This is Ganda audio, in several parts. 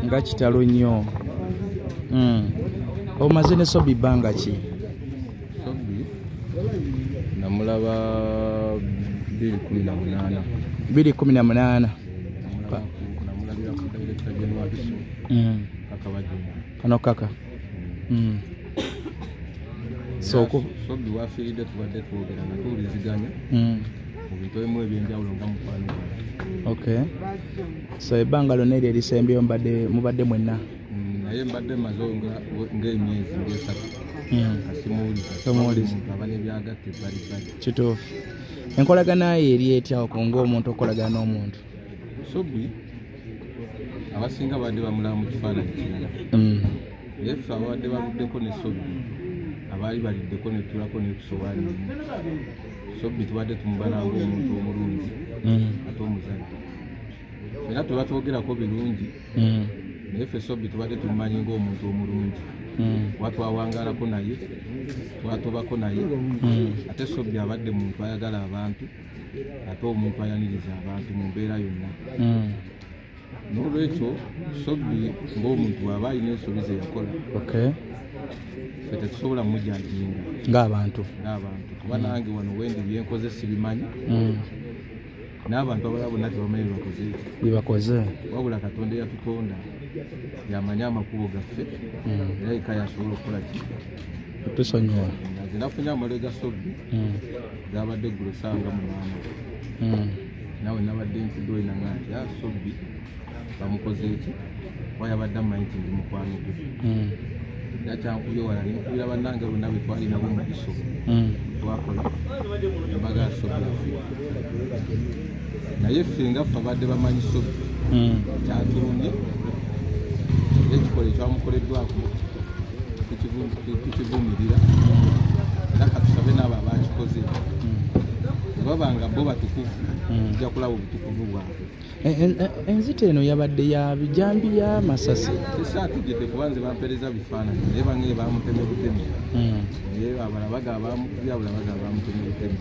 Nga kitalo nnyo. Omaze ne Sobi bbanga ki? Sobi namulaba 2018. 2018. Namulabira ku Director General Wakiso. Kaka. Kano kaka. So Sobi wafiiridde tubadde twogera nga tuwuliziganya mu bintu ebimu ebyenjawulo nga mukwano gwange. Okay. So ebbanga lyonna eryo erisembyeyo mubadde mwenna? Naye mbadde mmaze ng'emyezi ng'esatu nga simuwuliza. Tomuwuliza. Omuntu aba n'ebyagatta ebbalibbali. Kituufu. Enkolagana ye eri etya ng'omuntu okolagana n'omuntu? Sobi abasinga badde bamulaba mu kifaananyi kirala. Naye ffe ababadde baluddeko ne Sobi, abaali baliddeko ne tulako ne tusowaani emu. Sobi tubadde tumubala ng'omuntu omulungi ate omuzadde. Era tuba twogerako birungi, naye ffe Sobi tubadde tumumanyi ng'omuntu omulungi. Kuba twawangalako naye, twatobako naye, ate Sobi abadde muntu ayagala abantu, ate omuntu ayaniriza abantu mu mbeera yonna. N'olwekyo Sobi ng'omuntu bw'aba alina ensobi ze yakola, ffe tetusobola mujajinga ng'abantu. Ng'abantu, kuba nange wano wendi byenkoze sibimanyi, n'abantu abalala bonna tebamanyi byebakoze eki. Byebakoze. Wabula Katonda eyatutonda yamanyi amakubo gaffe, era yekka yasobola okukola ki? Tusonyiwa. Nze nafunye amawulire ga Sobi gabadde eggulo ssaawa nga 8. Nawe nabadde ntudde olina nti Sobi bamukoze eki, kuba yabadde amanyi nti ndi mukwano gwe. Era kyankubye wala nenkubira bannange bonna be twali nabo mu biso twakola embaga ya Sobi afudde. Naye ffe nga ffe abadde bamanyi Sobi, kyatulumye, era ekikola ekyamukoleddwako tukivumirira, era katusabe n'abo abakikoze bwe baba nga bo batukuvu, tujja kulaba obutukuvu bwabwe. Enzita eno yabadde ya bijambiya, masasi? Sisaategedde kuba nze bampeereza bifaananyi, naye bange bamutemye butemi, naye abalala bagaba bamukubye, abalala bagaba bamutemye butemi.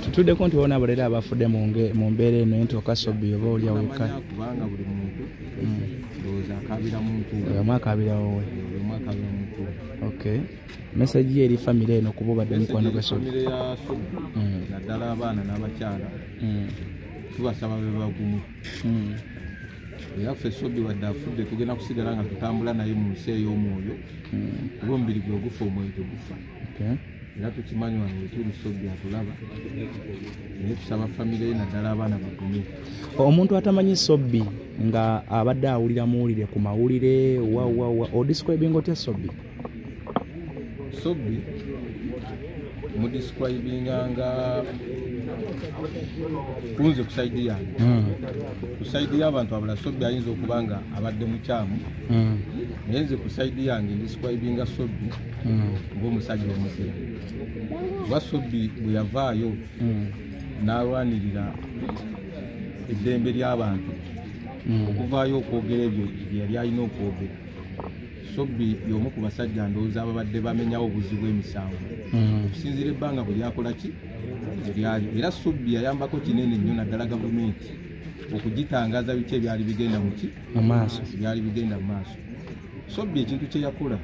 Tutuddeko nti wona abalala abafudde mu mbeera eno nti okasobi oba olya wekka. Namanya kubanga buli muntu ndowooza akaabira muntu we. Buli omu akaabira wowe. Buli omu akaabira muntu we. Okay, message ye eri famire eno, kuba obadde mukwano gwa Sobi? Famire ya Sobi, naddala abaana n'abakyala, tubasaba be bagumu. Era ffe Sobi wadde afudde, tugenda kusigala nga tutambula naye mu nsi ey'omwoyo, kuba omubiri gwe gufa, omwoyo tegufa. Era tukimanyi wano wetuli Sobi atulaba, naye tusaba famire ye naddala abaana bagume. Omuntu atamanyi Sobi nga abadde awulira muwulire ku mawulire wa wa wa, odescribing otya Sobi? Sobi mudescribinga nga kunze ku side yange, ku side y'abantu abalala Sobi ayinza okuba nga abadde mukyamu, naye nze ku side yange ndescribinga Sobi ng'omusajja omuzira, kuba Sobi bwe yavaayo n'alwanirira eddembe ly'abantu, okuvaayo okwogera ebyo bye yali alina okwogera, Sobi y'omu ku basajja ndowooza ababadde bamenyawo obuzi bw'emisango okusinziira ebbanga bwe lyakola ki eryali. Era Sobi yayambako kinene nnyo naddala gavumenti okugitangaza biki ebyali bigenda muki mu maaso. Byali bigenda mu maaso. Sobi ekintu kye yakola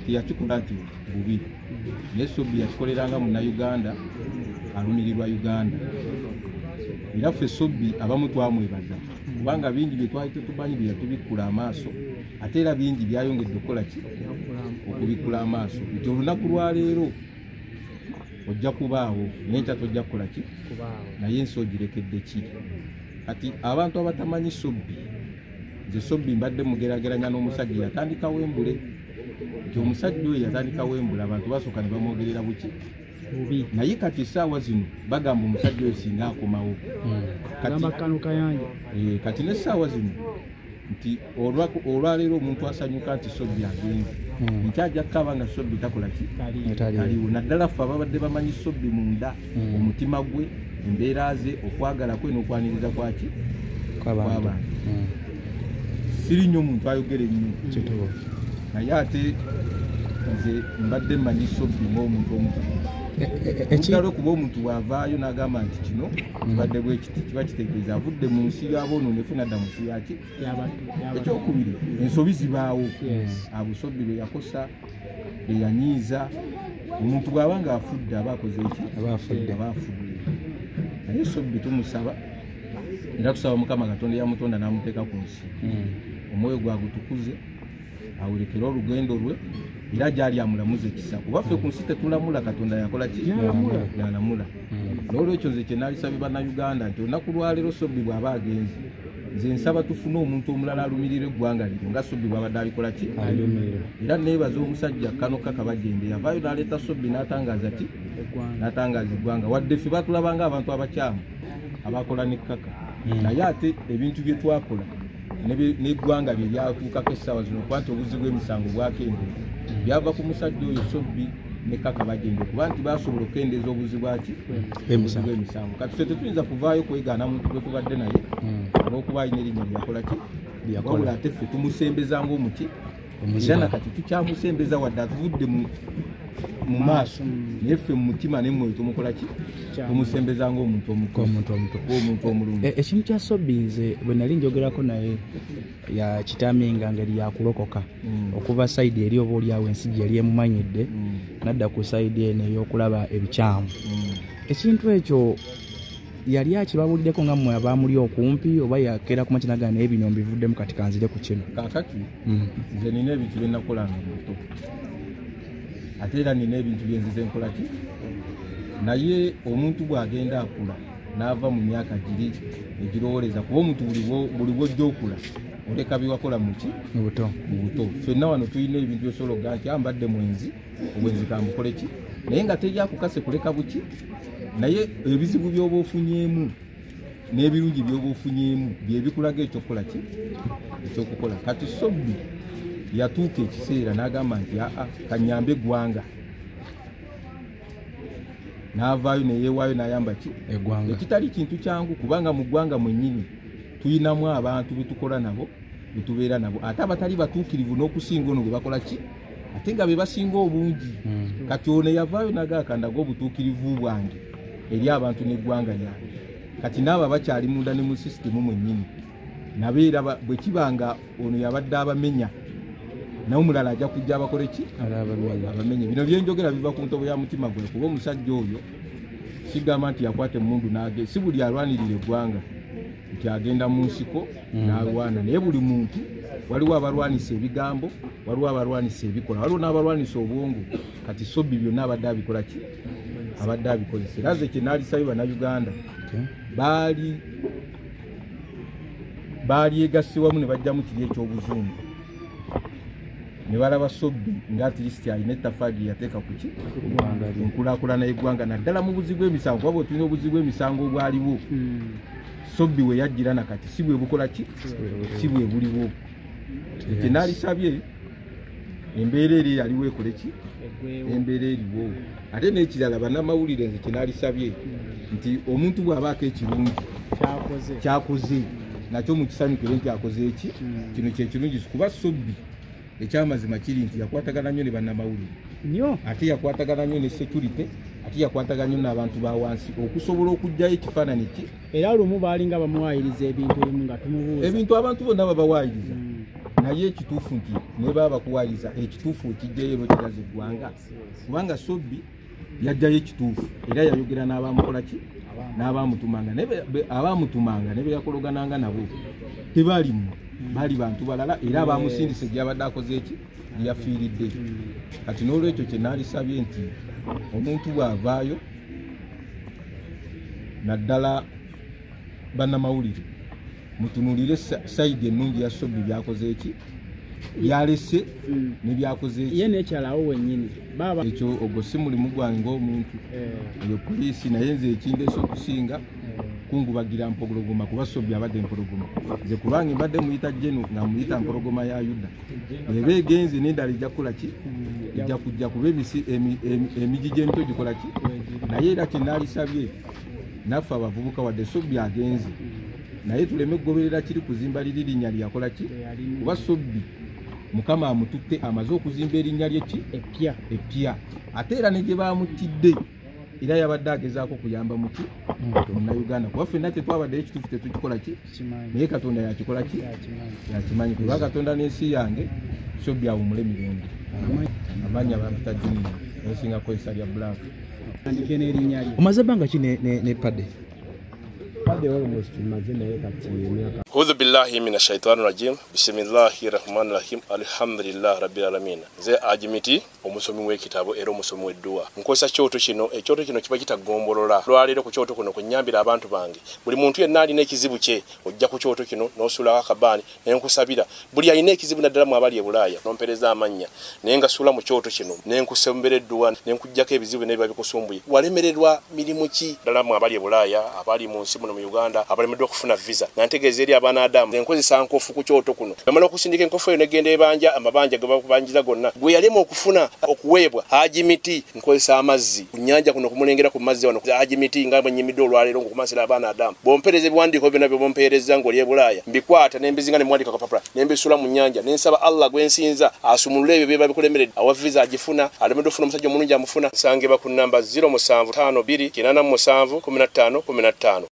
teyakikola nti bubi, naye Sobi yakikoleranga Munnayuganda alumirirwa Uganda. Era ffe Sobi abamu twamwebaza, kubanga bingi bye twali tetumanyi bye yatubikkula amaaso, ate era bingi byayongedde okukola ki, okubikkula amaaso, nti olunaku lwaleero ojja kubaawo naye nkya tojja kukola ki, naye ensi ogirekedde ki. Kati abantu abatamanyi Sobi, nze Sobi mbadde mugerageranya n'omusajja yatandikawo embule, nti omusajja oyo yatandikawo embule abantu basooka ne bamwogerera buki, naye kati essaawa zino bagamba omusajja oyo singa akomawo. Kati n'essaawa zino nti olwaleero omuntu asanyuka nti Sobi agenze, nti ajja kukaba nga Sobi takola ki, aliwo, naddala ffe ababadde bamanyi Sobi munda, omutima gwe, embeera ze, okwagala kwe n'okwaniriza kwaki kw'abantu. Siri nnyo omuntu ayogera ennyo, naye ate nze mbadde mmanyi Sobi ng'omuntu omutukuvu. Oludda lwe kuba omuntu bw'avaayo n'agamba nti kino kibadde bwe kiti, kiba kitegeeza avudde mu nsi y'aboononefu n'adda mu nsi yaki. Ekyokubiri, ensobi zibaawo. Abo Sobbi be yakosa, be yanyiiza. Omuntu bw'aba ng'afudde aba akoze eki? Aba afudde. Aba afudde. Naye Sobbi tumusaba, era tusaba Mukama Katonda eyamutonda n'amuteeka ku nsi, omwoyo gwagutukuze, awulekere olugendo lwe, era gy'ali amulamuze ekisa. Kuba ffe ku nsi tetulamula, Katonda yakola ki? Yalamula. N'olwekyo nze kye naalisabye Bannayuganda nti olunaku lwaleero Sobbi bw'aba agenze, nze nsaba tufune omuntu omulala alumirira eggwanga lino nga Sobbi bw'abadde alikola ki? Era neebaza omusajja Kano Kakabagende yavaayo n'aleeta Sobbi n'atangaza ki? N'atangaza eggwanga. Wadde ffe batulabanga abantu abakyamu abakola ne Kaka, naye ate ebintu bye twakola n'eggwanga bye lyatuukako essaawa zino, kuba nti obuzibu bw'emisango bwakendeera, byava ku musajja oyo Sobbi ne Kaka Bagende, kuba nti basobola okukendeeza obuzibu bwaki? Bw'emisango. Kati ffe tetuyinza kuvaayo kwegaana muntu gwe tubadde naye olw'okuba alina erinnya lyakola ki, wabula ate ffe tumusembeza ng'omuki, era nakati tukyamusembeza wadde atuvudde mu maaso, naye ffe mu mutima ne mwoyo tumukola ki? Tumusembeza ng'omuntu omuntu omulungi. Ekintu kya Sobbi nze bwe nali njogerako naye ya kitaminga ngeri yakulokoka okuva side eri oba oliawo ensi gye yali emumanyidde, nadda ku side eno ey'okulaba ebikyamu. Ekintu ekyo yali akibabuliddeko nga mmwe abamuli okumpi, oba yakeera ku makya n'agamba naye bino mbivuddemu kati kanzire ku kino? Kaakati nze nina ebintu bye nakolanga muto, ate era nina ebintu bye nzize nkola ki, naye omuntu bw'agenda akula n'ava mu myaka giri egirowooleza, kuba omuntu buli bw'ojja okula oleka byewakola muki? Mu buto. Mu buto. Ffenna wano tulina ebintu byosobola okugamba nti ambadde mwenzi, obwenzi kambukole ki, naye nga teri akukase kuleka buki, naye ebizibu by'oba ofunyeemu n'ebirungi by'oba ofunyeemu bye bikulaga ekyokukola ki, ekyokukola. Kati Sobbi yatuuka ekiseera n'agamba nti aa, kanyambe eggwanga, n'avaayo ne yeewaayo n'ayamba ki? Eggwanga. Ekitali kintu kyangu, kubanga mu ggwanga mwennyini tuyinamu abantu betukola nabo, betubeera nabo, ate abatali batuukirivu n'okusinga ono gwe bakola ki, ate nga be basinga obungi. Kati ono yavaayo n'agamba obutuukirivu bwange eri abantu n'eggwanga lyange. Kati n'abo abakyali munda ne mu sisitimu mwennyini nabo era bwe kiba nga ono yabadde abamenya, naye omulala ajja kujja abakole ki? Abamenye. Bino byenjogera biva ku ntobo ya mutima gwe, kuba omusajja oyo sigamba nti yakwata emmundu n'age, si buli alwanirira eggwanga nti agenda mu nsiko n'alwana, naye buli muntu waliwo abalwanisa ebigambo, waliwo abalwanisa ebikola, waliwo n'abalwanisa obwongo. Kati Sobbi byonna abadde abikola ki? Abadde abikozesa. Era nze kye naalisabye Bannayuganda, baali egasse wamu ne bajjamu kiri eky'obuzungu, ne balaba Sobbi nga at least alina ettaffaali lye yateeka ku ki? Enkulaakulana y'eggwanga, naddala mu buzi bw'emisango, kuba bwe tulina obuzi bw'emisango obwaliwo Sobbi we yajjira nakati si bwe bukola ki? Si bwe buliwo. Ekyo naalisabye embeera eri eyaliwo ekole ki? Embeera eriwo. Ate n'ekirala, bannamawulire, nze kye naalisabye nti omuntu bw'abaako ekirungi kyakoze, nakyo mukisanyukire nti akoze eki, kino kyekirungi, kuba Sobbi ekyamazima kiri nti yakwatagana nnyo ne bannamawulire nnyo, ate yakwatagana nnyo ne security, ate yakwatagana nnyo n'abantu ba wansi okusobola okuggyayo ekifaananyi ki. Era lumu baalinga bamuwaayiriza ebintu ebimu nga tumubuuza ebintu, abantu bonna babawaayiriza, naye ekituufu nti ne baba bakuwaayiriza, ekituufu okijjayo era okiraza eggwanga, kubanga Sobbi yajjayo ekituufu era yayogera n'abamukola ki, n'abamutumanga, naye abamutumanga ne be yakologananga nabo tebaalimu, baali bantu balala, era abamusindise gyabadde akoze eki, yafiiridde. Kati n'olwekyo kye naalisabye nti omuntu bw'avaayo, naddala bannamawulire, mutunuulire side ennungi ya Sobbi, byakoze eki, byalese ne byakoze eki. Ye n'ekyalawo wennyini baba ekyo ogwo si mulimu gwange ng'omuntu, eyo poliisi, naye nze ekindeese okusinga kungubagira mpologoma, kuba Sobbi abadde mpologoma. Nze kubanga mbadde muyita Jeno, nga muyita mpologoma ya Yuda, eba egenze n'endala ejja kukola ki? Ejja kujja, kuba emigi gy'emito gikola ki. Naye era kyenaalisabye naffe abavubuka, wadde Sobbi agenze, naye tuleme kugoberera kiri kuzimba liri linnya lyakola ki, kuba Sobbi Mukama amututte, amaze okuzimba erinnya lye ki? Epya. Epya. Ate era ne gye bamuttidde Era yabadde agezaako kuyamba muki Munnayuganda, kuba ffenna tetwabaddeyo ekituufu tetukikola ki, naye Katonda yakikola ki, yakimanyi. Kuba Katonda n'ensi yange, Sobbi awummule mirembe. Amannya bampita Junior, ensinga kukozesa lya Black. Omaze ebbanga ki ne Padde? Audhu billahi minash shaitani rajim. Bismillahir rahmanir rahim. Alhamdulillah rabbil alamin. Nze Ajimiti, omusomi w'ekitabo era omusomi w'edduwa. Nkozesa kyoto kino, ekyoto kino kiba kitagombolola. Lwaleero ku kyoto kuno kunnyambira abantu bange. Buli muntu yenna alina ekizibu kye, ojja ku kyoto kino n'osuulako akabaani ne nkusabira. Buli alina ekizibu naddala mu abali e Bulaaya, n'ompeereza amannya, naye ngasuula mu kyoto kino ne nkusembera edduwa ne nkuggyako ebizibu n'ebiba bikusumbuye. Walemererwa mirimu ki? Ddala mu abali e Bulaaya, abali mu nsi muno mu Uganda, abalemeddwa okufuna visa. Nga ntegeeza eri abaana Adamu, nkozesa nkofu ku kyoto kuno. Bamala okusindika enkofu eyo negenda ebanja, amabanja ge bakubanjiza gonna. Gwe yalema okufuna okuweebwa Hajimiti, nkozesa amazzi ku nnyanja kuno kumulengera ku mazzi wano. Hajimiti nga bwe nnyimidde olwaleero ng'okumansira abaana Adamu. Bw'ompeereza ebiwandiiko byonna bye bompeereza ng'oli e Bulaaya, mbikwata ne mbizinga ne muwandiika kapapula, ne mbisuula mu nnyanja, ne nsaba Allah gwe nsinza asumulule ebyo biba bikulemeredde. Awa visa agifuna, alemeddwa okufuna omusajja omulungi amufuna. Nsangibwa ku nnamba 0752 87 15 15.